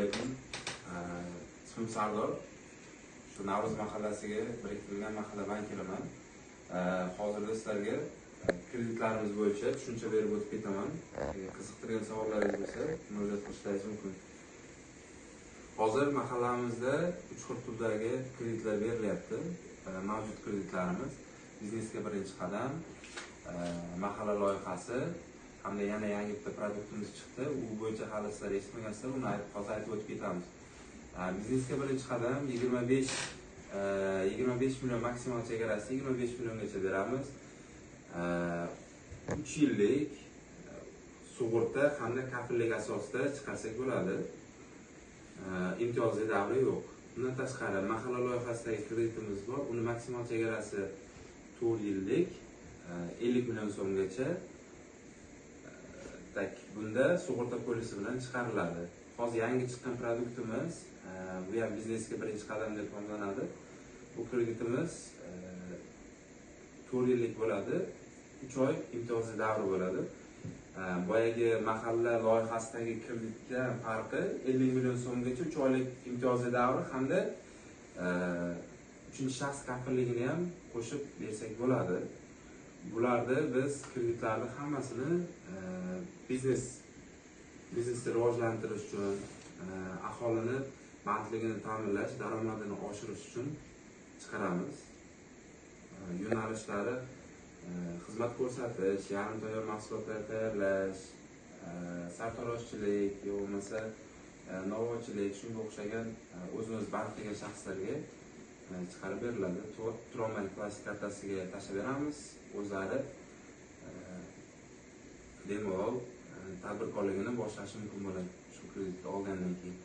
Alaykum. Ismim Sardor. Shu Navro'z mahallasiga biriktirilgan mahalla bankiraman. Hozirda sizlarga kreditlarimiz bo'yicha tushuncha berib o'tib ketaman. Qiziqtirgan savollaringiz bo'lsa, murojaat qilishingiz mumkin. Hozir mahallamizda 3 xil turdagi kreditlar berilyapti. Mavjud kreditlarimiz biznesga birinchi qadam, mahalla loyihasi hamda yana yangi bitta produktimiz chiqdi. U bo'yicha hali sizlar eshitmagansizlar, uni hozir aytib o'tib ketamiz. Biznesga birinchi qadam 25 million maksimal chegarasi 25 milliongacha beramiz. 3 yillik sug'urta hamda kafillik asosida chiqarsak bo'ladi. Imtiyozli davri yo'q. Bundan tashqari mahalla loyihasidagi kreditimiz bor. Uni maksimal chegarasi 4 yillik 50 million so'mgacha. Bunda sug'urta polisi bilan chiqariladi. Hozir yangi chiqqan produktimiz, bu ham biznesga birinchi qadam deb nomlanadi. Bu kreditimiz 4 yillik bo'ladi, 3 oy imtiyozli davri bo'ladi. Boyagi mahalla loyihasidagi kreditdan farqi 50 million so'mgacha 3 oylik imtiyozli davri hamda 3-shaxs kafilligini ham qo'shib bersak bo'ladi. Bularda biz kreditlarni hammasini biznesni rivojlantirish uchun, aholini bandligini ta'minlash, daromadini oshirish uchun chiqaramiz. Yo'nalishlari xizmat ko'rsatish, yarim tayyor mahsulotlar tayyorlash, sartaroshchilik, yo bo'lmasa novvoychilik, shunga o'xshagan o'zini o'zi band qilgan shaxslarga chiqarib beriladi. Turon bank plastik kartasiga tashlab beramiz. O'zlari bemalol tadbirkorligini boshlashi mumkin bo'ladi shu kreditni olgandan keyin.